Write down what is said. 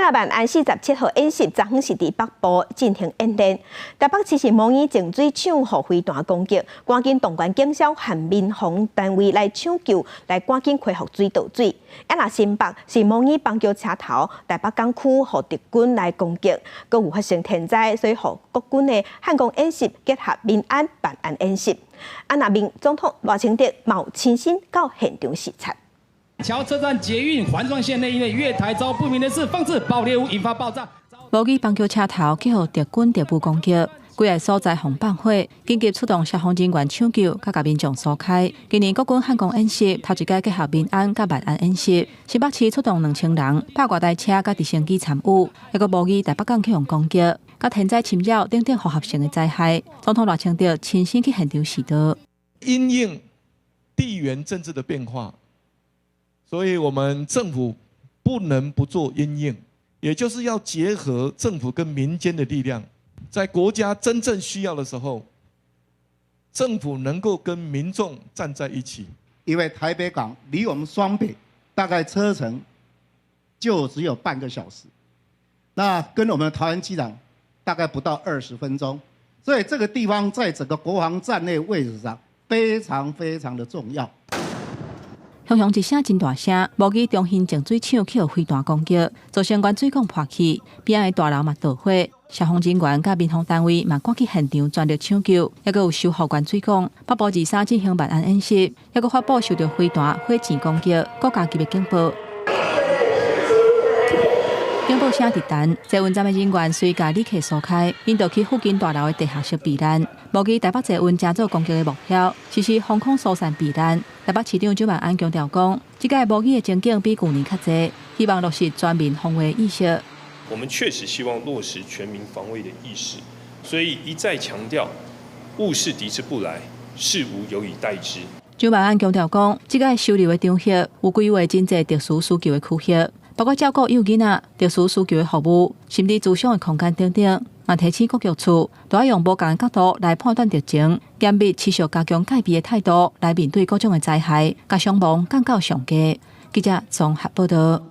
啊，萬安47號演習，昨昏是佇北部進行演練。台北市是模擬淨水廠予飛彈攻擊，趕緊動員警消和民防單位來搶救，來趕緊恢復水道水。啊，若新北是模擬邦橋車頭，台北港區予敵軍來攻擊，閣有發生天災，所以予國軍的漢光演習結合民安萬安演習。啊，若民總統賴清德嘛有親身到現場視察。橋車站捷運環狀線內因為月台遭不明人士放置爆裂物，引發爆炸。模擬邦橋車頭去予敵軍特務攻擊，規个所在予放火，緊急出動消防人員搶救，佮共民眾疏開。今年國軍漢光演習頭一擺結合民安佮萬安演習，新北市出動2000人、100外台車佮直升機參與，抑閣模擬台北港去予攻擊，佮天災侵擾等等複合性的災害。總統賴清德親身去現場視導。因應地緣政治的變化，所以我們政府不能不做因應，也就是要結合政府跟民間的力量，在國家真正需要的時候，政府能夠跟民眾站在一起。因為台北港離我們雙北大概車程就只有半個小時，那跟我們桃園機場大概不到20分鐘，所以這個地方在整個國防戰略位置上非常非常的重要。轟轟一聲真大聲，模擬中興淨水廠去予飛彈攻擊，造成原水管破去，邊仔的大樓嘛著火。消防人員佮民防單位嘛趕去現場全力搶救，抑閣有修復原水管。北部23進行萬安演習，抑閣發布受著飛彈火箭攻擊國家級的警報。警報聲直彈，捷運站的人員隨共旅客疏開，𪜶著去附近大樓的地下室避難。模擬台北捷運成做攻擊的目標，實施防空疏散避難。台北市長蔣萬安強調講，這擺模擬的情景比舊年較濟，希望落實全民防衛意識。我們確實希望落實全民防衛的意識，所以一再強調，勿視敵之不來，事無有以待之。蔣萬安強調講，這擺修例的場合有規劃真濟特殊需求的區域，包括照顧幼囡仔、特殊需求的服務，甚至諮商的空間等等。嘛提醒各局處都愛用無仝的角度來判斷敵情，嚴密持續加強戒備的態度來面對各種的災害，共傷亡降到上低。記者綜合報導。